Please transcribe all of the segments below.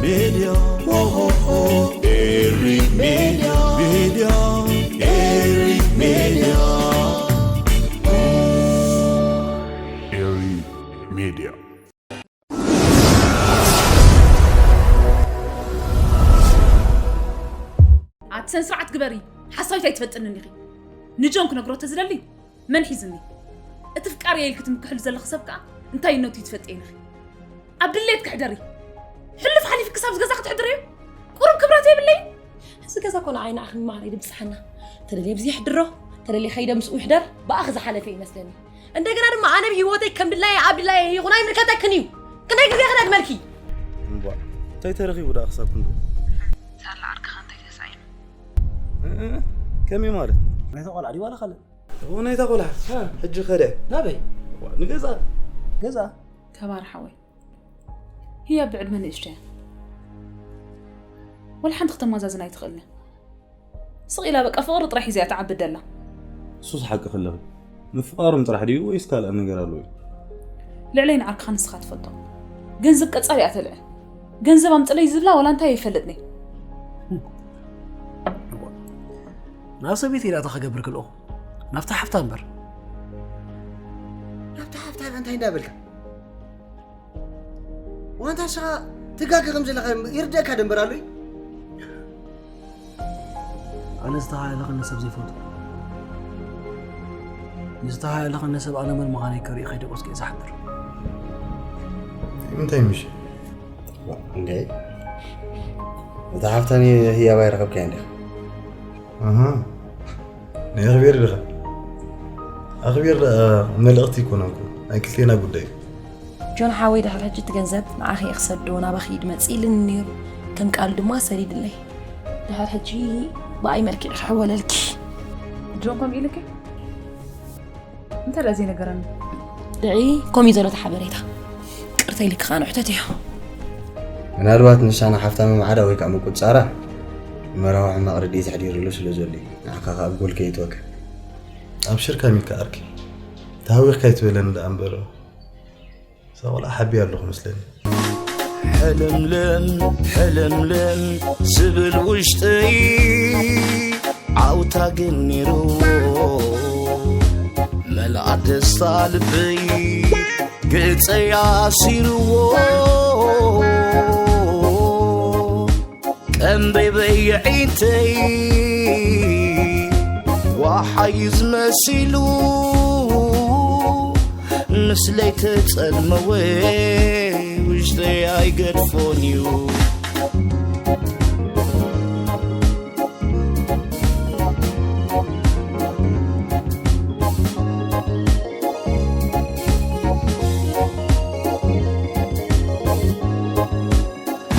Media, oh, oh, oh. Eri Media, Media, Eri Media. Eri Media. ኣቲ ስነ ስርዓት ግበሪ። ሓሳዊት ኣይትፈልጥንን ኢኺ። ንጆን ክነግሮ ተዝደሊ መን ሒዝኒ? እቲ ፍቃር እየ ኢልኪ ትምክሕሉ ዘለኺ ሰብ ከኣ እንታይነቱ ይትፈልጥየን ኢኺ። ኣብ ድሌት ክሕደሪ። ሕልፍ ሓሊፍ ክሳብ ገዛ ክትሕድርዮ? ቁሩብ ክብረት የብለይ? እዚ ገዛ እኮ ንዓይ ንኣኽን ማዕረ ድብጽሓና። ተደልየ ብዚ ይሕድሮ፣ ተደልየ ከይደ ምስኡ ይሕደር፣ ብኣኽ ዝሓለፈ ይመስለኒ። እንደገና ድማ ኣነ ብህይወተይ ከም ድላየ ኣብ ድላየ ይኹን ኣይምልከተክን እዩ። ክንደይ ግዜ ክደግመልኪ? እምቧ፣ እንታይ ተረኺቡ ደኣ ክሳብ ክንዱ? ሳላ ዓርክኻ እንታይ ተሳኢኑ? እ፣ እ፣ ከመይ ማለት? ናይታ ቆልዓ ድዩ ዋላ ካልእ? እዎ፣ ናይታ ቆልዓ። እ። ሕጂ ከደ? ናበይ? ዋ፣ ንገዛ። ገዛ? ከባር ሓወይ፣ ህያብ ብዕድመ ንእሽቶ እያ። ወላ ሓንቲ ክተመዛዝን ኣይትኽእልን። ስቕ ኢላ በቃ ፍቕሪ ጥራሕ ሒዛ እያ ትዓብድ ደላ። እሱስ ሓቂ ከለኺ፣ ምፍቓሮም ጥራሕ ድዩ ወይስ ካልእ ነገር ኣለዎ? ልዕለይ ንዓርክኻ ንስኻ ትፈልጦ። ገንዘብ ቀጻሊ እያ ተልዕል። ገንዘብ ኣምጽለይ ዝብላ ዋላ እንታይ ኣይፈልጥን እየ። ናብ ሰበይቲ ኢላ እታ ክገብር ክልኦ። ናብታ ሓፍታ እምበር። ናብታ ሓፍታ እንታይ እንዳበልካ? ዋንታ ንስኻ ትጋገ ከም ዘለኻ ይርደእካ ደንበር ኣሎ እዩ። ኣነ ዝተሃላለኸኒ ሰብ ዘይፈቱ። ንዝተሃላለኸኒ ሰብ ኣነ መን ምዃነይ ከርኢ ከይደቆስኩ እየ ዝሓድር። እንታይ ምሽ? እንዴ? እታ ሓፍታኒ ህያብ ኣይረኸብካያ እንዲኻ? ኣሃ። ናይ ኣኽቢር ድኻ? ኣኽቢር ደኣ መልእኽቲ ኣይኮነን እኮ። ናይ ክልቴና ጉዳይ እዩ። ጆን ሓወይ፣ ድሕሪ ሕጂ እቲ ገንዘብ ንዓኺ እየ ክሰዶ፣ ናባኺ ኢድ መጽእ ኢልኒ ነይሩ። ከም ቃሉ ድማ ሰዲድለይ። ድሕሪ ሕጂ ብኣይ መልክዕ ክሕወለልኪ። ጆን ከምኡ ኢልኪ? እንታይ ደኣ ዘይነገረኒ? ድዒ፣ ከምኡ እዩ ዘሎ እቲ ሓበሬታ። ቅርታ ኢልኪ ከኣ ንሕተት እዮ። ምናልባት ንሳ ንሓፍታ ምምዓዳ ወይ ከኣ ምቁጽጻራ ንመርሃዊ ሕማቕ ርድኢት ኣሕዲሩሉ ስለ ዘሎ እዩ። ንዓኻ ከኣ ኣብ ጎል ከየእትወካ። ኣብሽር ካሚልካ ዓርከይ። ተሃዊኽካ ኣይትበለኒ ደኣ እምበር። እዛ ቆልዓ ሓብያ ኣለኹ መስለኒ። ሕልምልም ሕልምልም ዝብል ውሽጠይ ዓውታ ግን ነይርዎ። መልኣ ደስታ ልበይ ገጸይ ኣሲርዎ። ቀንበይ በየዒንተይ ዋሓዩ ዝመሲሉ ምስለይ ተጸልመወ ውሽጠይ ኣይገድፎን እዩ።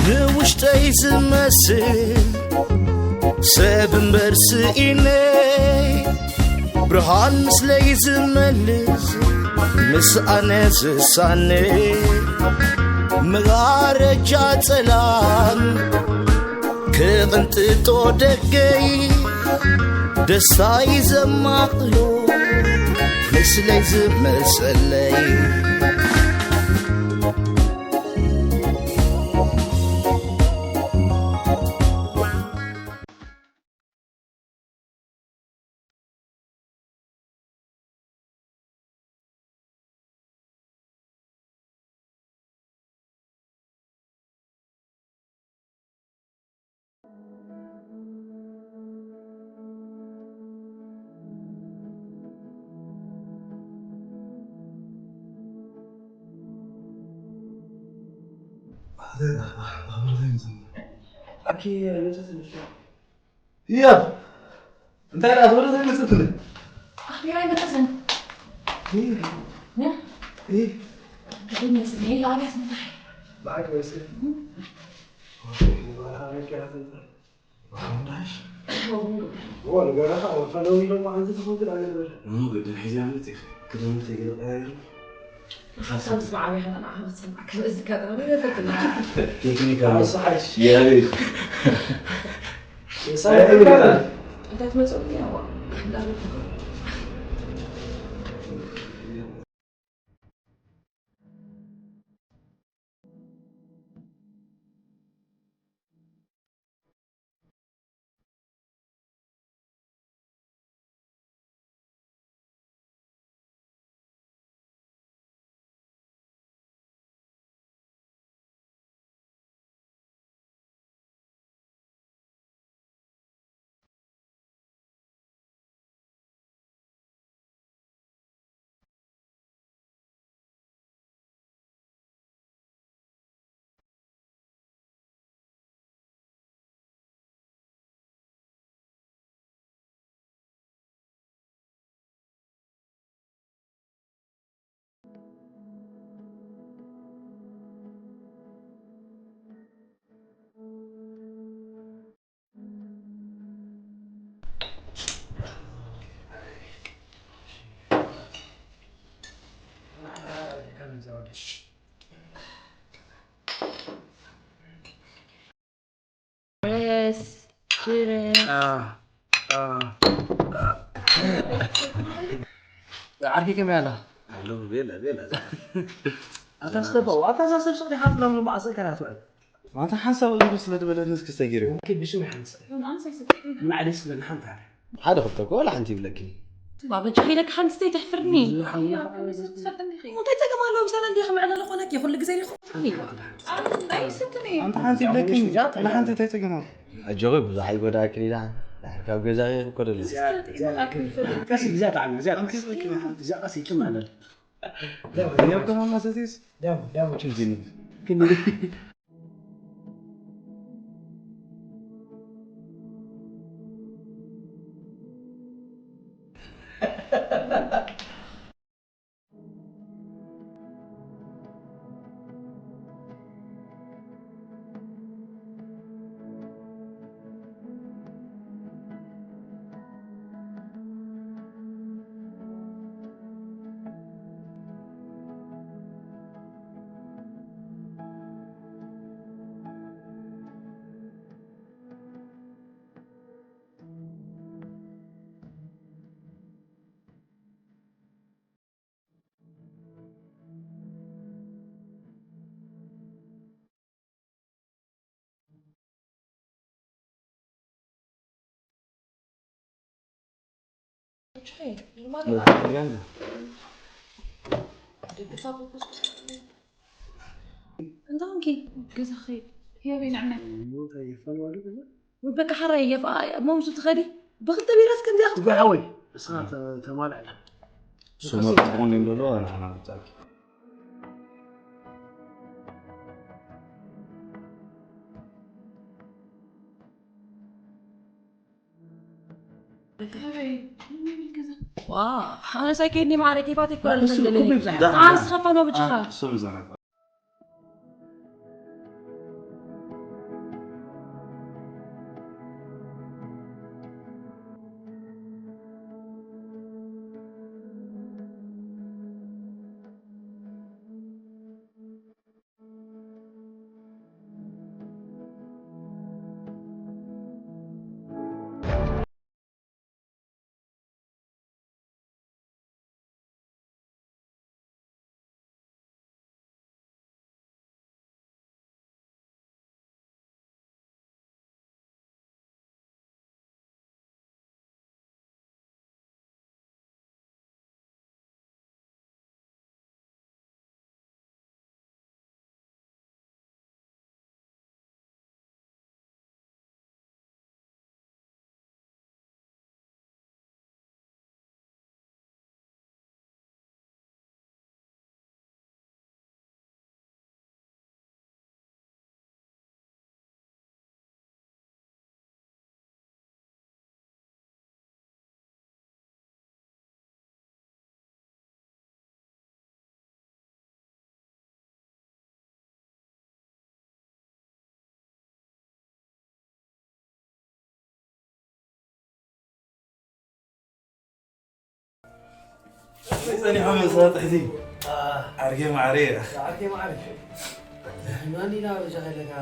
ንውሽጠይ ዝመስል ሰብ እምበር ስኢነ፣ ብርሃን ምስለይ ዝመልስ ምስ ኣነ ዝሳነ፣ መጋረጃ ጸላም ክቕንጥጦ ደገይ፣ ደስታይ ዘማቕሎ ምስለይ ዝመሰለይ። ኣኪ መጸት ንፍታ። ህያብ! እንታይ ደኣ ትብሎ ዘይመጽእ ትብል? ኣኽቢራ ኣይመጸትን። ይህ፣ እ? ይህ፣ ብዓይ መጽእ። ብዓይ መጽእ። ወንዳሽ። ወንዳሽ። ወንዳሽ። ወንዳሽ። እሞ ግድን ሒዝያ መጺእ። ክዳውንቲ ገለ ቀያይሩ። ካብ ዝመዓበ ከኣ ንዓኻ ክትሰምዓካ በዚ ኣጋጣሚ ነፈትላ። ቴክኒክ ኣሎ። ሓይሽ። የርኢ። የሳይ እንታይ ትመጽኡ? ያዋ፣ እንዳበልኩ። ድረስ ድረስ። ዓርኪ ከመይ ኣላ? ኣሎ ቤላ ቤላ። ኣታ ስተፋ ኣታ ሳሰብ ሰው ዲኻ ብሎም ማዕሰል ከናት። ኣታ ሓንሳብ እግሩ ስለ ዝበለኒ እስኪ ሰጊሩ። ኦኬ ብሽም ሓንሳብ። ማዕለስ ብለን ሓንታ። ሓደ ክልተ እኮ ዋላ ሓንቲ ይብለኪ። ባበጃ ኢለካ ሓንቲ ስተይ ተሕፍርኒ። እንታይ ጸገም ኣለዎ? ምሳና እንዲኻ ምዕላል ኾነኪ ኩሉ ግዜ ዲኹም? ኣንተ ሓንቲ ይብለኪ። ንሓንቲ እንታይ ጸገም ኣለዎ? ኣጆኺ ብዙሕ ኣይጎዳእክን ኢላ። ካብ ገዛ ይኮደሉ። ቀስ እዚኣ ጣዕሚ እዚኣ ቀስ እዚኣ ቀስ ይጥም ኣለል። ያው ከማማ ሰቲስ ደም ደም ችንዚኒ። እንታንኪ ገዛኺ ህያበይ ንዕና በቃ ሓራይ የፍ መምሱ ትኸዲ ብክልተ ቢራስ ከምዚኣ ክትጉሓወይ እሳ ተማልዕላ ሶመር ትኾን እንደሎ ኣና ኣና ብጻኪ ኣነ ሳይከይድኒ ማዕረ ኬፋት ይኮራል። ኣነ ስኻፋ ነው ብቻ ጸኒሖም እዮም ሰባት ሕዚ። ዓርጌ ማዕረ። ዓርጌ ማዕረ። ማን ኢና ሩጫ ከለካ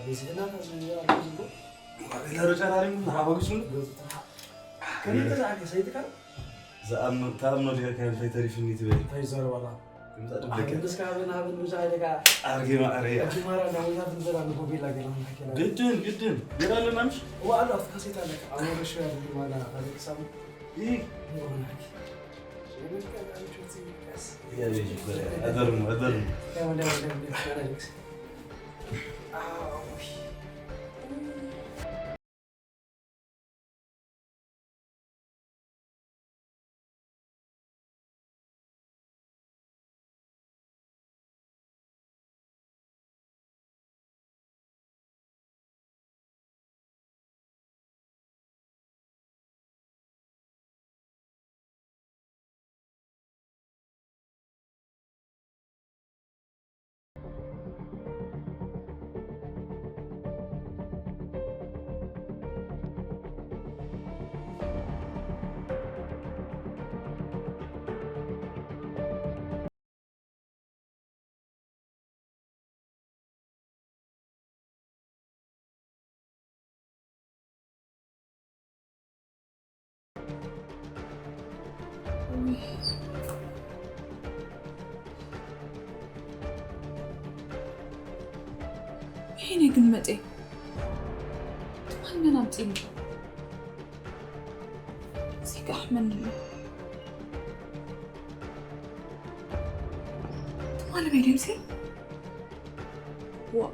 ቤስትና ከዝብሎ ኣርጌ ዝብሎ። ማዕረ ሩጫ ናሪም ንሓበግሱ። ከመይ ተዛዕርጌ ሰይድካ? ዝኣምኖ ተኣምኖ ዲኻ ካብ እንታይ ተሪፍኒ ትብል? እንታይ ይዛረብ ኣላ? እንታይ ድብለካ? ኣገድስካ ሃበን ሃበን ብዛ ኢለካ። ዓርጌ ማዕረ እያ። ኣጅማራ እንዳወያ ትንዘላ ንጎቤላ ገላ ምናከላ። ግድን ግድን ገላ ኣለና ምሽ? እዋ ኣሎ ኣብቲ ካሴት ኣለካ። ኣወረ ሸያ ድማላ ካሴት ክሳብ። ይህ ይሆናል። የቤት ይበላል። አደርም አደርም። ይሄኔ ግን መጤ ትማል መን ኣምጺኒ? ዜጋ ኣሕመኒ። ትማል ቤት ሲ ዋ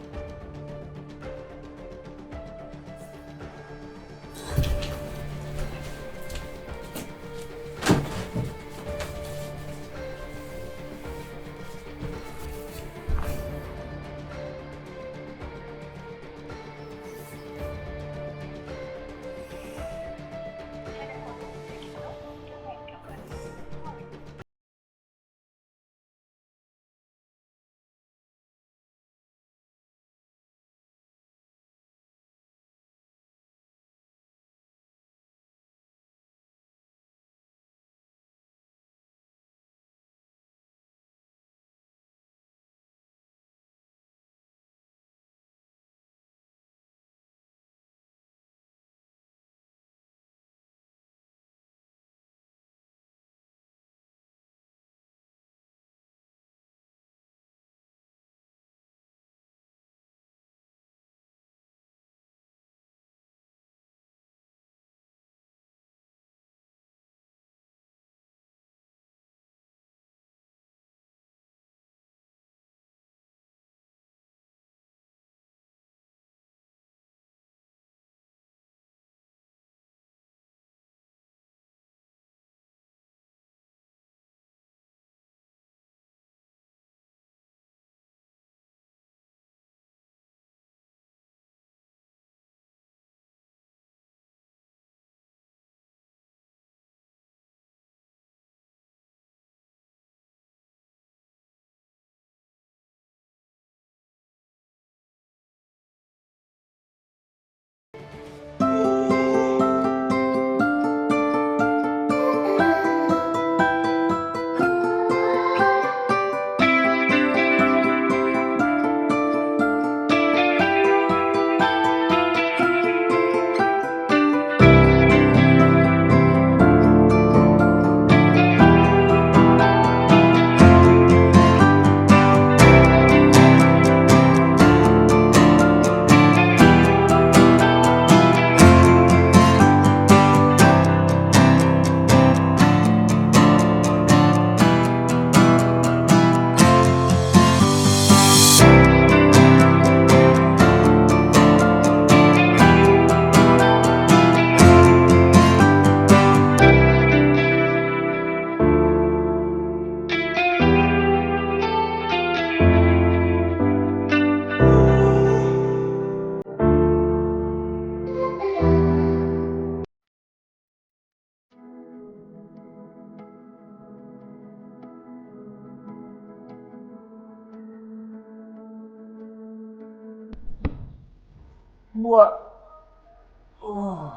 ዋ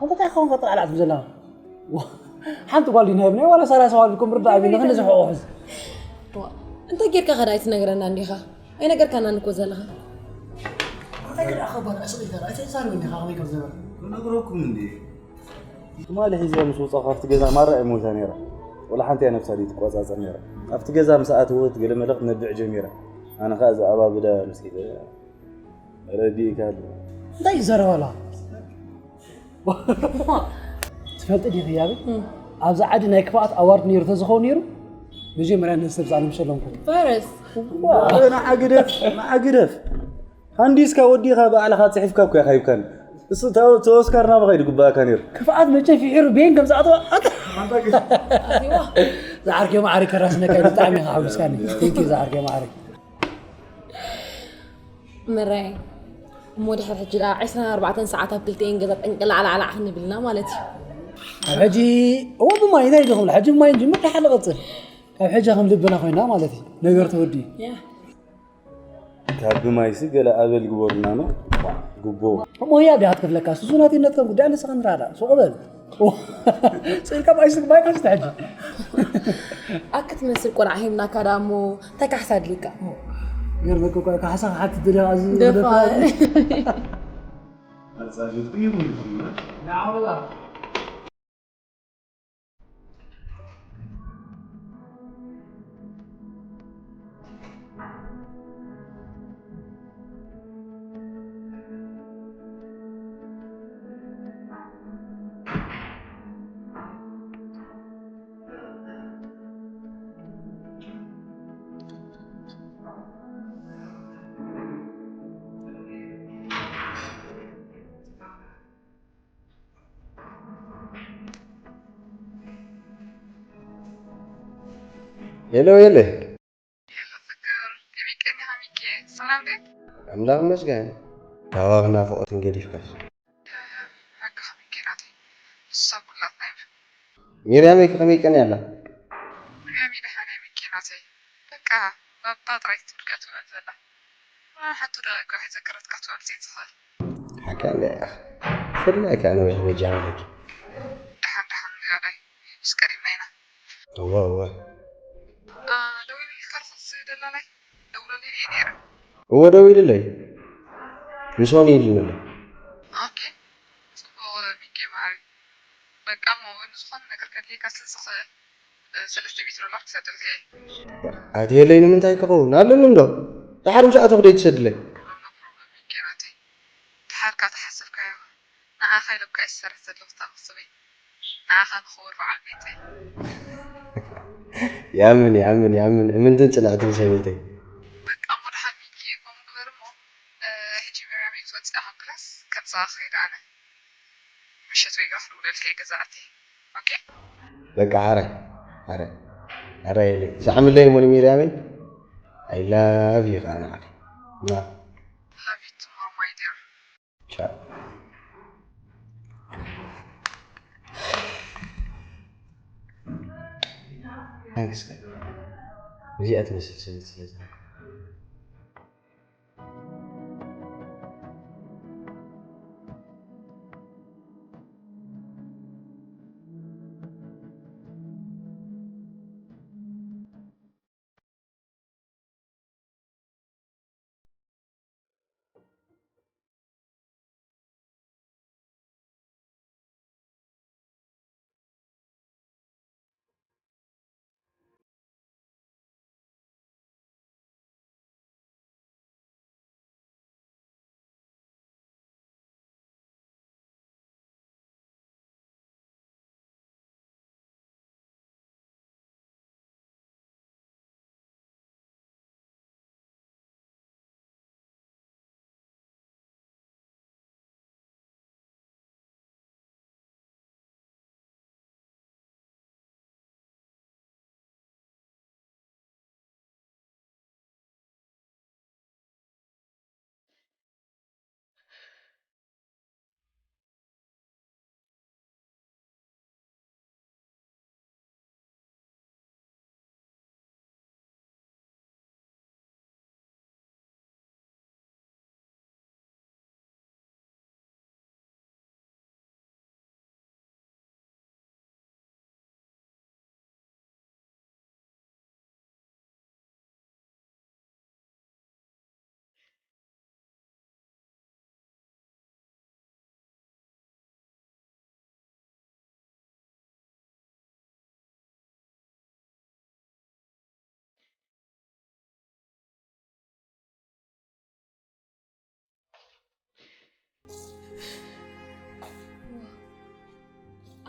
ኣንተ እንታይ ኸውን ከጥራዕላዕ ትብል ዘለኻ ሓንቲ ጓል ዲና ይብና ዋላ ሰላሳ ዋልኩም ርዳ ኣቢና ክንዚ ሕቑሕዝ እንተ ጌርካ ኸዳ ኣይትነግረና እንዲኻ ኣይነገርካና ንኮ ዘለኻ እንታይ ክዳ ኣኸባን ዕስቕ ኢልካ ኣይተዛረብ እንዲኻ ከመይ ከም ዝነበረ ክነግረኩም እንዲ ትማሊ ሒዝያ ምስ ወፃ ካብቲ ገዛ ማራ እየ ሞታ ነይራ ወላ ሓንቲ እያ ነብሳ ደይ ትቆፃፀር ነይራ ኣብቲ ገዛ ምስ ኣተወት ገለ መለ ክትነብዕ ጀሚራ ኣነ ከዓ እዚ ኣባብዳ ምስ ሒዘ ረዲእካ ኣሎ እንታይ ይዛረብ ኣላ ትፈልጢ ዲኺ ያበይ ኣብዛ ዓዲ ናይ ክፍኣት ኣዋርድ ነይሩ ተዝኸውን ነይሩ መጀመርያ ነዚ ሰብ ዝኣነ ምሸለምኩ ፈረስ ንዓ ግደፍ ንዓ ግደፍ ሃንዲስካ ወዲኻ ባዕልኻ ፅሒፍካ እኮ ኢኻ ሂብካኒ እሱ ተወስካር ናባኻ እዩ ዝግባእካ ነይሩ ክፍኣት መቸ ፍሒሩ ቤን ከም ዝኣተዋ ዝዓርከ ማዕሪ ከራስነካ ብጣዕሚ ኢኻ ሓጉስካኒ ቴንኪ ዝዓርከ ማዕሪ መራይ እሞ ድሕር ሕጂ ደኣ ዕስራን ኣርባዕተን ሰዓት ኣብ ክልቲኤን ገዛ ጠንቅላዕላዕላዕ ክንብልና ማለት እዩ ኣብ ሕጂ እዎ ብማይ እንታይ ዶ ክብላ ሕጂ ብማይ ንጅምር ደሓ ንቐፅል ካብ ሕጂ ከም ልብና ኮይና ማለት እዩ ነገር ተወዲ ካብ ብማይሲ ገለ ኣበል ግበሩና ኖ ጉቦ እሞ ህያብ ዲኻ ትከፍለካ ሱሱ ናትነት ከም ጉዳይ ንስኻ ንራዳ ሱቕ በል ስእልካ ባይስክ ባይካ ዝተሕጂ ኣክትመስል ቆልዓ ሂብናካ ዳ እሞ እንታይ ካሕሳ ኣድልካ ገርመካ እኳ ካሕሳ ክሓትት ደሊኻ እዚ ደፋ ሄሎ ሄሎ። ሄሎ ፍቅር፣ ከመይ ቀኒኻ ሚኪ? ሰላም ድዩ? ኣምላኽ ይመስገን። ካባኺ ናፍቖትን ገዲፍካስ። ሓቅኻ ሚኪ ናተይ። ንሳ ኩላትና እያ። ሚርያመይ ከ ከመይ ቀንያ ኣላ? ሚርያመይ ደሓን እያ ሚኪ ናተይ። በቃ ባባ ጥራይ ትብልካ ትውዕል ዘላ። ሓንቲ ደቂቃ ከይዘከረትካ ትውዕል ዘይትኽእል። ሓቂ እንድያ ኢኻ። ብፍላይ ከኣ ነዊሕ በጃ በለኪ። ደሓን ደሓን ንጋዳይ። ምስ ቀሪብና ኢና። እወ እወ። አ፣ ደዊሉልካ ርሑስ ደላላይ? ደውለለይ እየ ነይረ። እወ ደዊሉለይ። ንሶም ኢሉኒ ኣሎ። ኦኬ። ጽቡቕ ሚኪ መዓረይ። በቃ እሞ ንዝኾነ ነገር ከድልየካ ስለ ዝኽእል፣ እ፣ ሰለስተ ሚእቲ ዶላር ክሰደልካ እየ። ኣትየለይ ንምንታይ ክኸውን? ኣለኒ እንዶ። ድሓር ምስ ኣተኹ ደይ ትሰድለይ? ኖ ፕሮብለም ሚኪ ናተይ። ድሓር ካብ ተሓሰብካዮ፣ ንዓኻ ኢለ እኮ እየ ዝሰርሕ ዘለኹ እታ መኽሰበይ። ንዓኻ ንኽቡር በዓል ቤተይ። ያምን፣ ያምን፣ ያምን። እምንትን ጽንዕትን ሰበይተይ። በቃ እሞ ድሓር ሚኪ ከምኡ ግበር እሞ፣ እ፣ ሕጂ መርያም ክትወጽእ ካብ ክላስ ከምሳኻ ክኸይድ ኣነ። ምሸት ወይ ጋሕ ልውለልካ ገዛ ኣትየ። ኦኬ? በቃ፣ ኣረ፣ ኣረ፣ ኣረ፣ የለይ። ሰዓምለይ እሞ ንሚርያመይ። I love you ከኣ ንዓኺ። ና። Love you too, my dear. ቻው። Thanks. እዚኣ ትመስል ሰበይቲ ስለ ዝሃብኩ።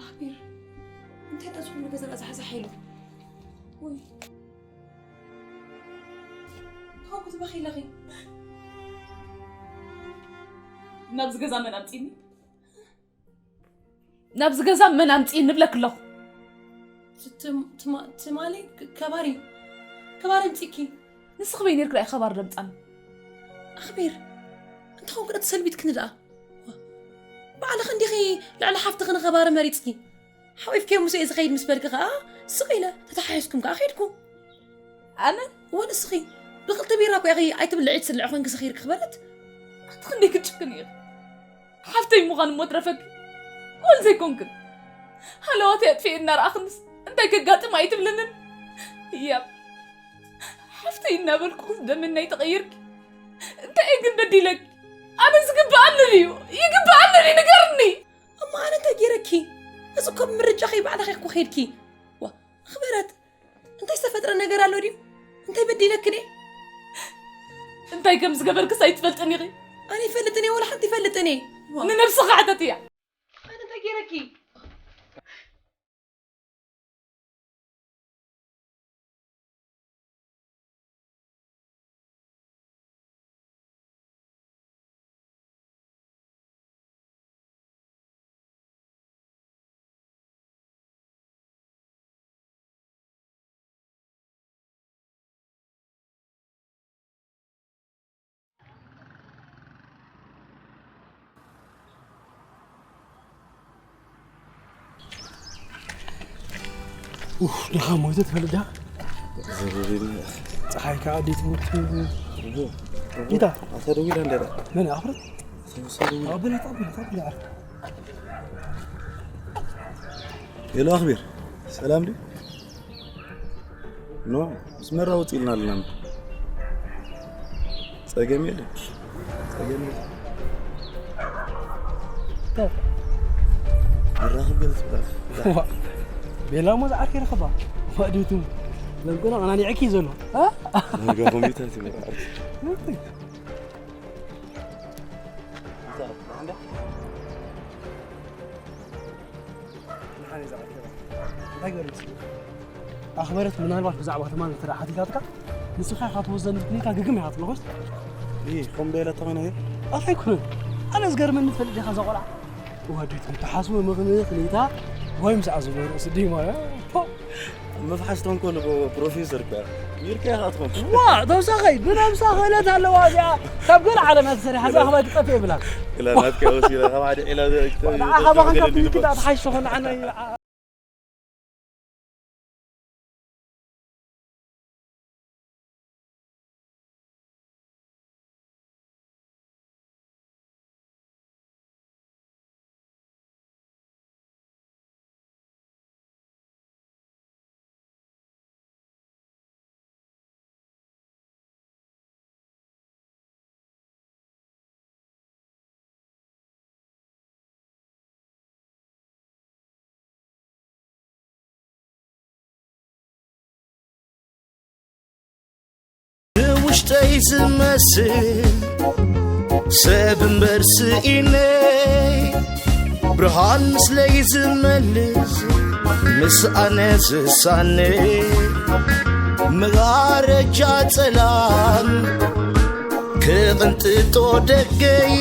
ኣኽቢር፣ እንታይ ደኣ ዝኹሉ ገዛ ዛሕዛሕ ኢሉ? ወይ፣ ካብኡ ክትበኺ ኣለኺ። ናብዚ ገዛ መን ኣምጺእኒ? ናብዚ ገዛ መን ኣምጺእኒ እብለኪ ኣለኹ። ት-፣ ትማ-፣ ትማሊ ክ-፣ ከባሪ፣ ከባሪ ኣምጺእኪ። ንስኺ በይ ነይርኪ ደኣ ከባሪ ደምጻኒ። ኣኽቢር፣ እንተኾንኩ ደኣ ተሰልቢትክኒ ደኣ። ባዕልኺ እንዲኺ ልዕሊ ሓፍትኺ ንኸባሪ መሪጽኪ። ሓቂፍክዮ ምስኡ እየ ዝኸይድ ምስ በልኪ ከኣ ስቕ ኢለ ተተሓሒዝኩም ከኣ ኸይድኩም። ኣነ? እወ ንስኺ። ብኽልተ ቢራ እኮ ኢኺ ኣይትብልዒ ትስልዒ ኮንኪ ሰኺርኪ ክበለት። ኣቲ ክንደይ ክትጭክኒ ኢኺ? ሓፍተይ ምዃን እሞ ትረፈኪ። ጓል ዘይኮንክን። ሃለዋተይ ኣጥፊኤ እናረኣኽንስ እንታይ ከጋጥም ኣይትብልንን? ህያብ። ሓፍተይ እናበልኩ ደመናይ ተቐይርኪ። እንታይ እየ ግን በዲለኪ? ኣነ ዝግብኣኒ ድዩ? ይግብኣኒ ድዩ? ንገርኒ። እሞ ኣነ እንታይ ገይረኪ? እዚ እኮ ብምርጫኺ ባዕልኺ እኮ ኸይድኪ። ዋ፣ ኣኽበረት፣ እንታይ ዝተፈጥረ ነገር ኣሎ ድዩ? እንታይ በዲለክን እየ? እንታይ ከም ዝገበርክስ ኣይትፈልጥን ኢኺ። ኣነ ይፈልጥን እየ፣ ወላ ሓንቲ ይፈልጥን እየ። ንነብስኻ ሕተትያ። ኣነ እንታይ ገይረኪ? ኡፍ፣ ድኻ ሞይተ ትፈልጥ ዲኻ? ፀሓይ ከዓ ኣዴት ሞት። ሪታ። ኣታ ደዊላ እንደ መን ኣኽብረት? ኣታ ደዊላ። ኣበላ፣ ኣበላ፣ ኣበላ። ሄሎ ኣኽቢር፣ ሰላም ድዩ? ኖ፣ ምስ መራ ውፅ ኢልና ኣለና። ጸገም የለን። ጸገም የለን። እንታይ? መራኽብ ገለ ትብላ። ዋ፣ ቤላ እሞ ዝዓርከ ይረኽባ። ዋዲቱ። ዘንቅሎ ኣናኒዕኪ ዘሎ። እ? ናጋ ኮምፒውተር ትብላ። እንታይ? እንታይ ገይሩ ይመስለካ? ኣኽበረት ምናልባት ብዛዕባ ትማል እንተ ደኣ ሓቲታትካ፣ ንስኻ ኢኻ ትወስደኒ ትብለካ ግግም ኢኻ ትብሎ፣ ኾይስ? ኢ፣ ከምኡ ዶ ኢላታ ኮይና እየ? ኣታ ኣይኮነን። ኣነ ዝገርመኒ ትፈልጥ ዲኻ እዛ ቆልዓ? እዋ፣ ዲት እንተሓስቦ ምኽንያት ኔታ ወይ ምስኣ ዝነበረ ስዲ ማለት፣ ፖ! መፍሓስ ተንኮል እኮ ፕሮፌሰር እኮ እያ። ሚርካ ኢኻ ትኾን። ዋ፣ ተውሳኸይ፣ ብነብሳ ክእለት ኣለዋ እዚኣ። ካብ ገለ ዓለም እያ ተሰሪሓ፣ እዚኣ ኢላ፣ ከማይ ትጠፍእ የብላን። ኢላ ናትካ ወሲዳ፣ ካብ ሓደ ዒላ ዘ-፣ ንዓ ካባኻ ካብ ገለ ትምክት ድባ። ኣትሓይሽ ትኾን፣ ንዓና እዩ። ብውሽጠይ ዝመስል ሰብ እምበር ስኢነ፣ ብርሃን ምስለይ ዝመልስ ምስ ኣነ ዝሳነ፣ መጋረጃ ጸላም ክቕንጥጦ ደገይ፣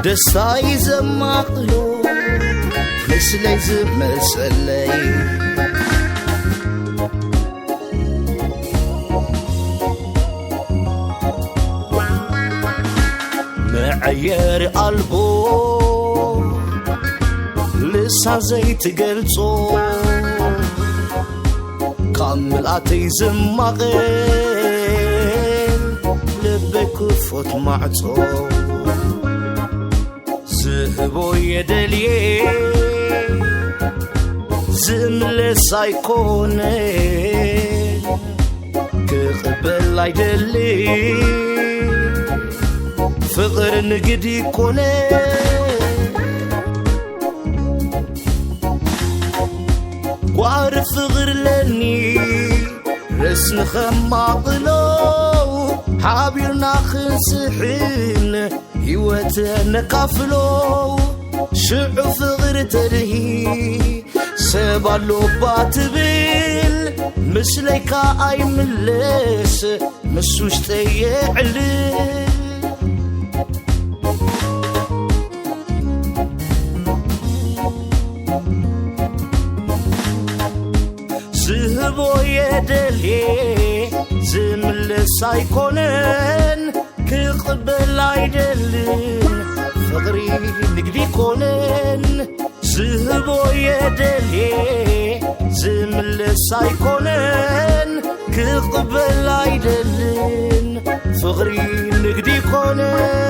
ደስታይ ዘማቕሎ ምስለይ ዝመሰለይ። መዐየሪ ኣልቦ ልሳን ዘይትገልጾ፣ ካብ ምልኣተይ ዝማቐል ልበይ ክፉት ማዕጾ። ዝህቦ የደልየ ዝምለስ ኣይኮነ፣ ክቕበል ኣይደሊ ፍቕሪ ንግዲ ኮነ። ጓር ፍቕሪ ለኒ ረስኒ ኸማቕሎ፣ ሓቢርና ክንስሕን ህይወት ነካፍሎ። ሽዑ ፍቕሪ ተድሂ ሰብ ኣሎባ ትብል፣ ምስለይካ ኣይምለስ ምስ ውሽጠይ የዕልል። ዝህቦ የደልየ ዝምለስ ኣይኮነን፣ ክቕበል ኣይደልን ፍቕሪ ንግዲ ኮነን። ዝህቦ የደልየ ዝምለስ ኣይኮነን፣ ክቕበል ኣይደልን ፍቕሪ ንግዲ ኮነን።